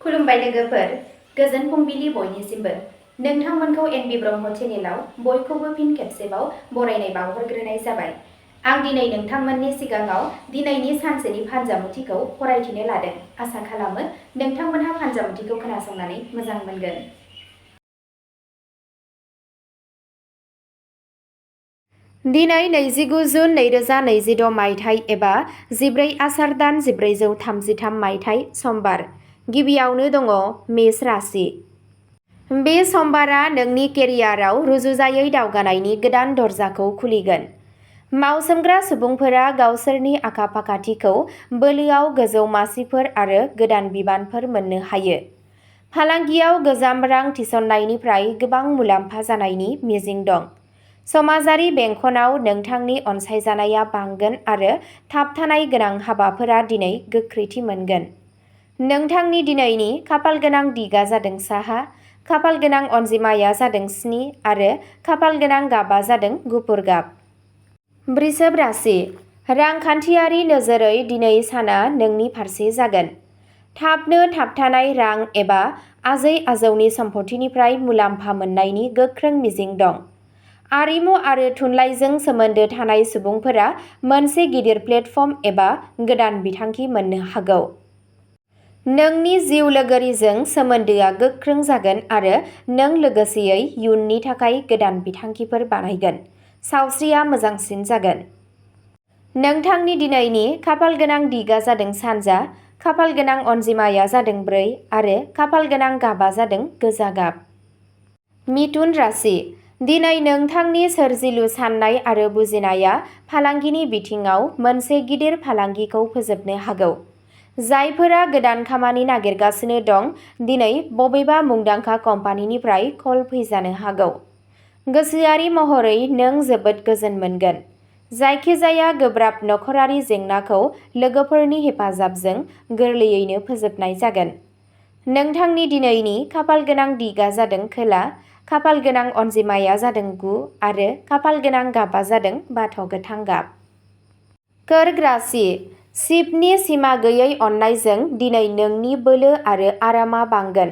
खुलुमबाय लोगोफोर, गोजोन फुंबिलि बयनिसिमबो। नोंथांमोनखौ एनबि ब्रह्म चेनेलाव बयखौबो फिन खेबसेबाव बरायनाय बावहरग्रोनाय जाबाय। आं दिनै नोंथांमोननि सिगाङाव दिनैनि सानसेनि फानजामुथिखौ फरायथिनो लादों। आसा खालामो नोंथांमोनहा फानजामुथिखौ खोनासंनानै मोजां मोनगोन। दिनै 29 जुन 2026 मायथाइ एबा 14 आसार दान 1433 मायथाइ समबार। गिबियावनो दङ मेष राशि। बे समबारा नोंनि केरियाराव रुजुजायै दावगानायनि गोदान दरजाखौ खुलिगोन। मावसोमग्रा सुबुंफोरा गावसोरनि आखा-फाखाथिखौ बोलोआव गोजौ मासिफोर आरो गोदान बिबानफोर मोननो हायो। फालांगियाव गोजाम रां थिसननायनिफ्राय गोबां मुलाम्फा जानायनि मिजिं दं। समाजारि बेंखनाव नोंथांनि अनसायजानाया बांगोन आरो थाबथानाय गोनां हाबाफोरा दिनै गोख्रैथि मोनगोन। नोंथांनि दिनैनि खाफालगोनां दिगा जादों साहा, खाफालगोनां अनजिमाया जादों 7 आरो खाफालगोनां गाबा जादों गुफुर गाब। वृषभ राशि। रांखान्थियारि नोजोरै दिनै साना नोंनि फारसे जागोन। थाबनो थाबथानाय रां एबा आजै-आजौनि सम्फथिनिफ्राय मुलाम्फा मोननायनि गोख्रों मिजिं दं। आरिमु आरो थुनलाइजों सोमोन्दो थानाय सुबुंफोरा मोनसे गिदिर प्लेटफर्म एबा गोदान बिथांखि मोननो हागौ। नोंनि जिउ लोगोरिजों सोमोन्दोआ गोख्रों जागोन आरो नों लोगोसेयै इयुननि थाखाय गोदान बिथांखिफोर बानायगोन। सावस्रिया मोजांसिन जागोन। नोंथांनि दिनैनि खाफालगोनां दिगा जादों सानजा, खाफालगोनां अनजिमाया जादों 4 आरो खाफालगोनां गाबा जादों गोजा गाब। मिथुन राशि। दिनै नोंथांनि सोरजिलु साननाय आरो बुजिनाया फालांगिनि बिथिङाव मोनसे गिदिर फालांगिखौ फोजोबनो हागौ। जायफोरा गोदान खामानि नागिरगासिनो दं, दिनै बबेबा मुंदांखा कम्पानिनिफ्राय कल फैजानो हागौ। गोसोआरि महरै नों जोबोद गोजोन मोनगोन। जायखिजाया गोब्राब नखरारि जेंनाखौ लोगोफोरनि हेफाजाबजों गोरलैयैनो फोजोबनाय जागोन। नोंथांनि दिनैनि खाफालगोनां दिगा जादों खोला, खाफालगोनां अनजिमाया जादों 9 आरो खाफालगोनां गाबा जादों बाथ' गोथां गाब। कर्क राशि। शिबनि सिमा गैयै अननायजों दिनै नोंनि बोलो आरो आरामा बांगोन।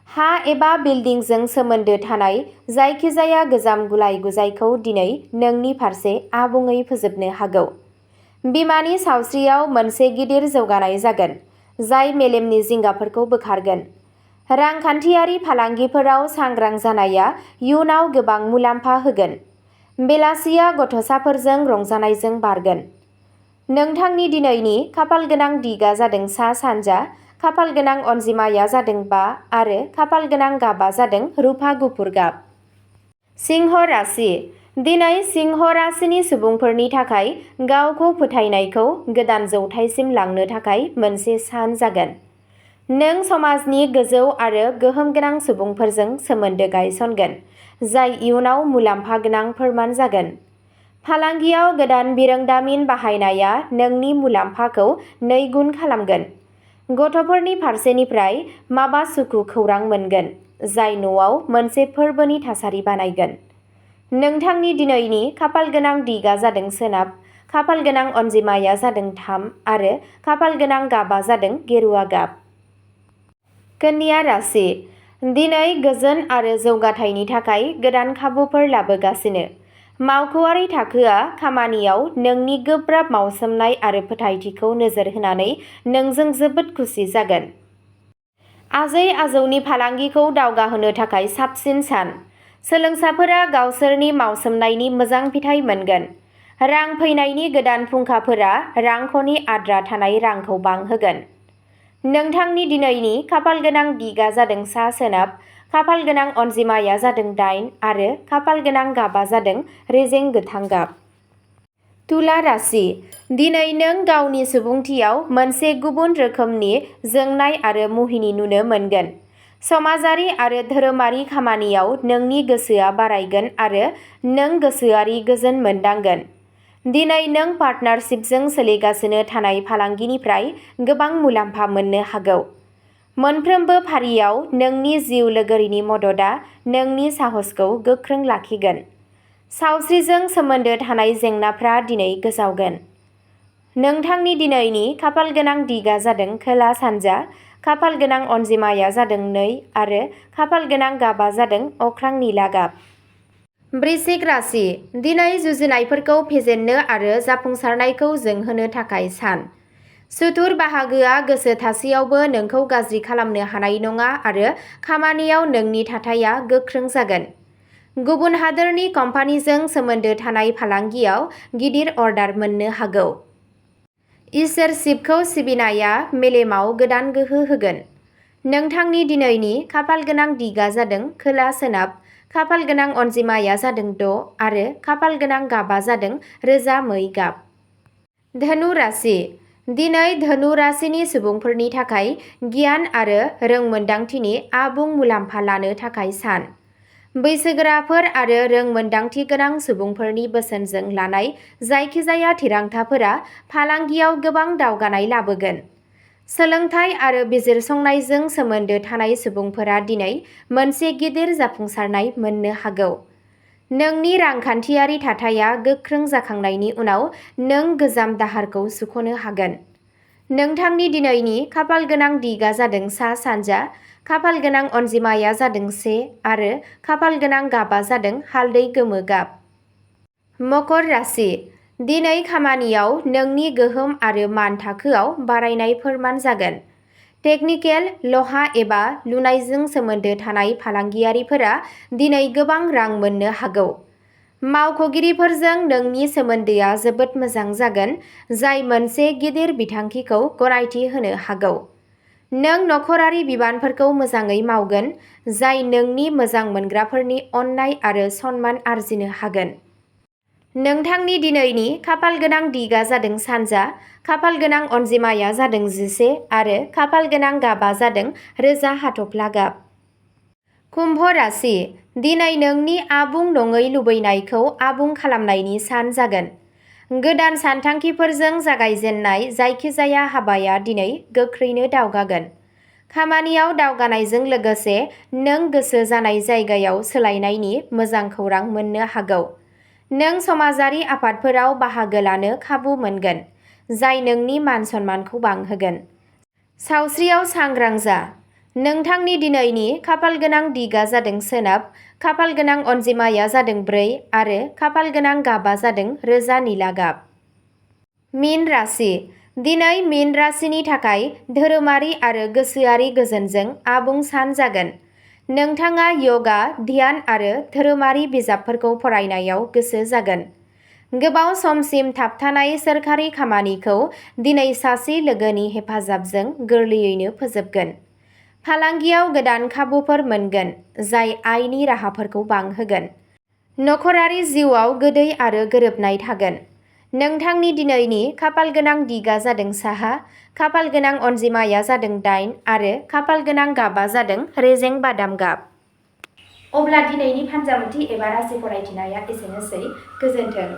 हा एबा बिल्डिंजों सोमोन्दो थानाय जायखिजाया गोजाम गुलाय-गुजायखौ दिनै नोंनि फारसे आबुङै फोजोबनो हागौ। बिमानि सावस्रियाव मोनसे गिदिर जौगानाय जागोन, जाय मेलेमनि जिंगाफोरखौ बोखारगोन। रांखान्थियारि फालांगिफोराव सांग्रां जानाया इयुनाव गोबां मुलाम्फा होगोन। बेलासिया गथ'साफोरजों रंजानायजों बारगोन। नोंथांनि दिनैनि खाफालगोनां दिगा जादों सा-सानजा, खाफालगोनां अनजिमाया जादों 5 आरो खाफालगोनां गाबा जादों रुफा गुफुर गाब। सिंह राशि। दिनै सिंह राशिनि सुबुंफोरनि थाखाय गावखौ फोथायनायखौ गोदान जौथायसिम लांनो थाखाय मोनसे सान जागोन। नों समाजनि गोजौ आरो गोहोम गोनां सुबुंफोरजों सोमोन्दो गायसनगोन, जाय इयुनाव मुलाम्फा गोनां फोरमान जागोन। फालांगियाव गोदान बिरोंदामिन बाहायनाया नोंनि मुलाम्फाखौ 2 गुन खालामगोन। गथ'फोरनि फारसेनिफ्राय माबा सुखु खौरां मोनगोन, जाय न'आव मोनसे फोरबोनि थासारि बानायगोन। नोंथांनि दिनैनि खाफालगोनां दिगा जादों सोनाब, खाफालगोनां अनजिमाया जादों 3 आरो खाफालगोनां गाबा जादों गेरुआ गाब। कन्या राशि। दिनै गोजोन आरो जौगाथायनि थाखाय गोदान खाबुफोर लाबोगासिनो। मावख'आरि थाखोआ खामानियाव नोंनि गोब्राब मावसोमनाय आरो फोथायथिखौ नोजोर होनानै नोंजों जोबोद खुसि जागोन। आजै-आजौनि फालांगिखौ दावगाहोनो थाखाय साबसिन सान। सोलोंसाफोरा गावसोरनि मावसोमनायनि मोजां फिथाय मोनगोन। रां फैनायनि गोदान फुंखाफोरा रांख'नि आद्रा थानाय रांखौ बांहोगोन। नोंथांनि दिनैनि खाफालगोनां दिगा जादों सा-सोनाब, खाफालगोनां अनजिमाया जादों 8 आरो खाफालगोनां गाबा जादों रेजें गोथां गाब। तुला राशि। दिनै नों गावनि सुबुंथियाव मोनसे गुबुन रोखोमनि जोंनाय आरो मुहिनि नुनो मोनगोन। समाजारि आरो धोरोमारि खामानियाव नोंनि गोसोआ बारायगोन आरो नों गोसोआरि गोजोन मोनदांगोन। दिनै नों पार्टनारशिपजों सोलिगासिनो थानाय फालांगिनिफ्राय गोबां मुलाम्फा मोननो हागौ। मोनफ्रोमबो फारियाव नोंनि जिउ लोगोरिनि मददआ नोंनि साहसखौ गोख्रों लाखिगोन। सावस्रिजों सोमोन्दो थानाय जेंनाफ्रा दिनै गोजावगोन। नोंथांनि दिनैनि खाफालगोनां दिगा जादों खोला-सानजा, खाफाल गोनां अनजिमाया जादों 2 आरो खाफाल गोनां गाबा जादों अख्रां निला गाब। वृश्चिक राशि दिनै जुजिनायफोरखौ फेजेननो आरो जाफुंसारनायखौ जोंहोनो थाखाय सान। सुथुर बाहागोआ गोसो थासेयावबो नोंखौ गाज्रि खालामनो हानाय नङा आरो खामानियाव नोंनि थाथाया गोख्रों जागोन। गुबुन हादोरनि कम्पानिजों सोमोन्दो थानाय फालांगियाव गिदिर अर्डार मोननो हागौ। इसोर शिबखौ सिबिनाया मेलेमाव गोदान गोहो होगोन। नोंथांनि दिनैनि खाफाल गोनां दिगा जादों खोला सोनाब, खाफाल गोनां अनजिमाया जादों 6 आरो खाफाल गोनां गाबा जादों रोजा मै गाब। धनु राशि दिनै धनु राशिनि सुबुंफोरनि थाखाय गियान आरो रोंमोन्दांथिनि आबुं मुलाम्फा लानो थाखाय सान। बैसोगोराफोर आरो रोंमोन्दांथि गोनां सुबुंफोरनि बोसोनजों लानाय जायखिजाया थिरांथाफोरा फालांगियाव गोबां दावगानाय लाबोगोन। सोलोंथाइ आरो बिजिरसंनायजों सोमोन्दो थानाय सुबुंफोरा दिनै मोनसे गिदिर जाफुंसारनाय मोननो हागौ। नोंनि रांखान्थियारि थाथाया गोख्रों जाखांनायनि उनाव नों गोजाम दाहारखौ सुख'नो हागोन। नोंथांनि दिनैनि खाफाल गोनां दिगा जादों सा सानजा, खाफाल गोनां अनजिमाया जादों 1 आरो खाफाल गोनां गाबा जादों हालदै गोमो गाब। मकर राशि दिनै खामानियाव नोंनि गोहोम आरो मान थाखोआव बारायनाय फोरमान जागोन। टेकनिकेल, लहा एबा लुनायजों सोमोन्दो थानाय फालांगियारिफोरा दिनै गोबां रां मोननो हागौ। मावख'गिरिफोरजों नोंनि सोमोन्दोआ जोबोद मोजां जागोन, जाय मोनसे गिदिर बिथांखिखौ गनायथि होनो हागौ। नों नखरारि बिबानफोरखौ मोजाङै मावगोन, जाय नोंनि मोजां मोनग्राफोरनि अननाय आरो सनमान आरजिनो हागोन। नोंथांनि दिनैनि खाफाल गोनां दिगा जादों सानजा, खाफाल गोनां अनजिमाया जादों 11 आरो खाफाल गोनां गाबा जादों रोजा हाथफ्ला गाब। कुम्भ राशि दिनै नोंनि आबुं नङै लुबैनायखौ आबुं खालामनायनि सान जागोन। गोदान सानथांखिफोरजों जागायजेननाय जायखिजाया हाबाया दिनै गोख्रैनो दावगागोन। खामानियाव दावगानायजों लोगोसे नों गोसो जानाय जायगायाव सोलायनायनि मोजां खौरां मोननो हागौ। नों समाजारि आफादफोराव बाहागो लानो खाबु मोनगोन, जाय नोंनि मान-सन्मानखौ बांहोगोन। सावस्रियाव सांग्रां जा। नोंथांनि दिनैनि खाफाल गोनां दिगा जादों सोनाब, खाफाल गोनां अनजिमाया जादों 4 आरो खाफाल गोनां गाबा जादों रोजा निला गाब। मीन राशि दिनै मीन राशिनि थाखाय धोरोमारि आरो गोसोआरि गोजोनजों आबुं सान जागोन। नोंथाङा यगा, ध्यान आरो धोरोमारि बिजाबफोरखौ फरायनायाव गोसो जागोन। गोबाव समसिम थाबथानाय सोरखारि खामानिखौ दिनै सासे लोगोनि हेफाजाबजों गोरलैयैनो फोजोबगोन। फालांगियाव गोदान खाबुफोर मोनगोन, जाय आयनि राहाफोरखौ बांहोगोन। नखरारि जिउआव गोदै आरो गोरोबनाय थागोन। नोंथांनि दिनैनि खाफाल गोनां दिगा जादों साहा, खाफाल गोनां अनजिमाया जादों 8 आरो खाफाल गोनां गाबा जादों रेजें बादाम गाब। अब्ला दिनैनि फानजामुथि एबा राशि फरायथिनाया एसेनोसै। गोजोन्थों।